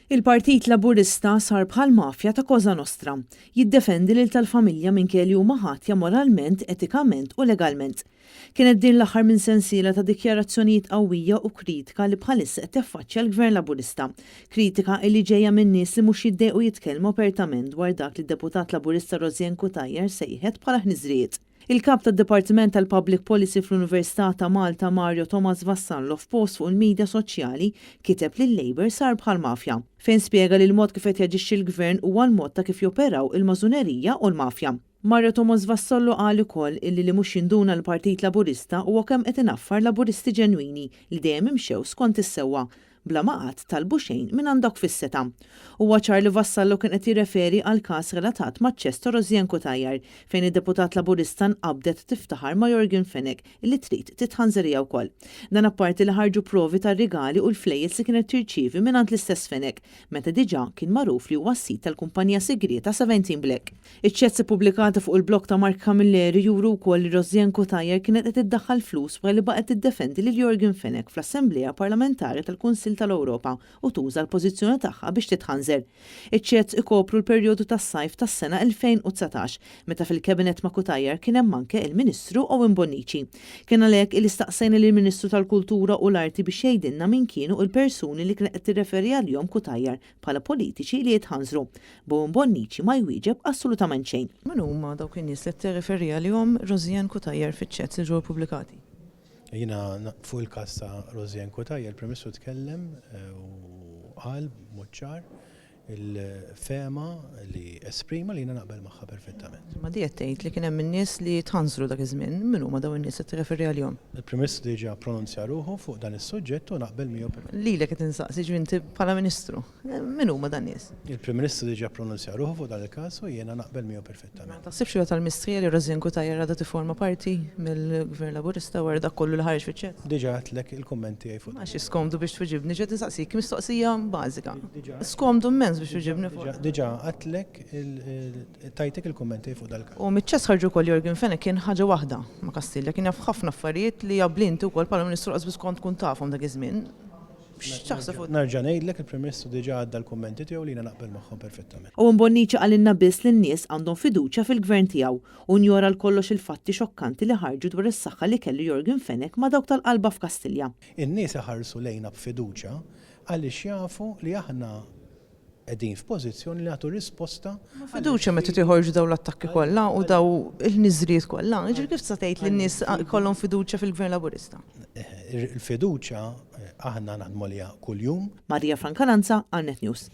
Il-Partit Laburista sar bħal mafja ta' Cosa Nostra. Jiddefendi lil tal-familja minkejja li huma ħatja moralment, etikament u legalment. Kienet din l-aħħar minn sensiela ta' dikjarazzjonijiet qawwija u kritika li bħalissa qed jaffaċċja l-Gvern Laburista. Kritika illi ġejja minn nies li mhux jiddejqu jitkellmu apertament dwar dak li d-Deputat Laburista Rosianne Cutajar sejħet bħala ħniżrijiet. Il-Kap tad-Dipartiment tal-Public Policy fl-Università ta' Malta Mario Thomas Vassallo f'post fuq il-midja soċjali kiteb li l-Labour sar bħal mafja, fejn spjega li l-mod kif qed jaġixxi l-Gvern huwa l-mod ta' kif joperaw il-mażunerija u l-mafja. Mario Thomas Vassallo qal ukoll illi li mhux jinduna l-Partit Laburista huwa kemm qed inaffar Laburisti ġenwini li dejjem imxew skont is-sewwa, bla ma qatt talbu xejn mingħand dawk fis-setgħa. Huwa ċar li Vassallo kien qed jirreferi għal każ relatat maċ-ċess ta' Rosianne Cutajar, fejn id-deputat Laburista nqabdet tiftaħar ma' Yorgen Fenech li trid titħanżer hija wkoll. Dan apparti li ħarġu provi tar-rigali u l-flejjes li kienet tirċievi mingħand l-istess Fenech, meta diġà kien magħruf li huwa s-sid tal-kumpanija sigrieta Seventeen Black. Iċ-chats ippubblikati fuq il-blog ta' Mark Camilleri juru wkoll li Rosianne Cutajar kienet qed iddaħħal flus wara li baqgħet tiddefendi lil Yorgen Fenech fl-Assemblea Parlamentari tal-Kunsill tal-Ewropa u tuża l-pożizzjoni tagħha biex titħanżer. Iċ-chats ikopru l-perjodu tas-sajf tas-sena 2019, meta fil-cabinet ma' Cutajar kien hemm anke il-Ministru Owen Bonnici. Kien għalhekk illi staqsejna lill-Ministru tal-Kultura u l-Arti biex jgħidilna min kienu il-persuni li kienet qed tirreferi għalihom Cutajar bħala politiċi li jitħanżru. Bowen Bonnici ma jwieġeb assolutament xejn. Min huma dawk in-nies li qed tirreferi għalihom Rosianne Cutajar fiċ-chats li ġew ippubblikati? Jiena fuq il-każ ta' Rosianne Cutajar, il-Prim Ministru tkellem u qal b'mod ċar il-fehma li esprima li jiena naqbel magħha perfettament. Imma di qed tgħid li kien hemm in-nies li tħanżru dak iż-żmien. Min huma dawn in-nies li qed tirreferi għalihom? Il-Prim Ministru diġà ppronunzja ruħu fuq dan is-suġġett u naqbel miegħu perfettament. Lilek qed insaqsi, jiġifieri inti bħala Ministru, min huma dan nies? Il-Prim Ministru diġà ppronunzja ruħu fuq dan il-każ u jiena naqbel miegħu perfettament. Ma taħsibx li huwa tal-mistrieħ li Rosianne Cutajar għadha tifforma parti mill-Gvern Laburista wara dak kollu li ħareġ fiċ-chats? Diġà għedtlek il-kumment tiegħi fuq dan. Għax skomdu biex twiġibni, ġejt insaqsik mistoqsija bażika. Skomdu immens biex twiġibni fuq. Diġà għedtlek Tajtek il-kummenti fuq dal-każ. U miċ-ċess ħarġu wkoll Yorgen Fenech kien ħaġa waħda ma' Kastilja, kien jaf ħafna affarijiet li abbli inti wkoll bħala Ministru lanqas biss kont tkun tafhom dak iż-żmien. X'taħseb fuq dan? Nerġa' ngħidlek, il-Prim Ministru diġà għadda l-kummenti tiegħu li jiena naqbel magħhom perfettament. Owen Bonnici qalilna biss li n-nies għandhom fiduċja fil-Gvern tiegħu u njora għal kollox il-fatti xokkanti li ħarġu dwar is-saħħa li kellu Yorgen Fenech ma' dawk tal-qalba f'Kastilja. In-nies iħarsu lejna b'fiduċja għaliex jafu li aħna qegħdin f'pożizzjoni li nagħtu risposta Ma fiduċja meta joħorġu dawn l-attakki kollha u dawn il-niżriet kollha. Jiġifieri kif tista' tgħid li n-nies jkollhom fiduċja fil-Gvern Laburista? Il-fiduċja aħna naħdmu għaliha kuljum. Maria Francalanza għal Net News.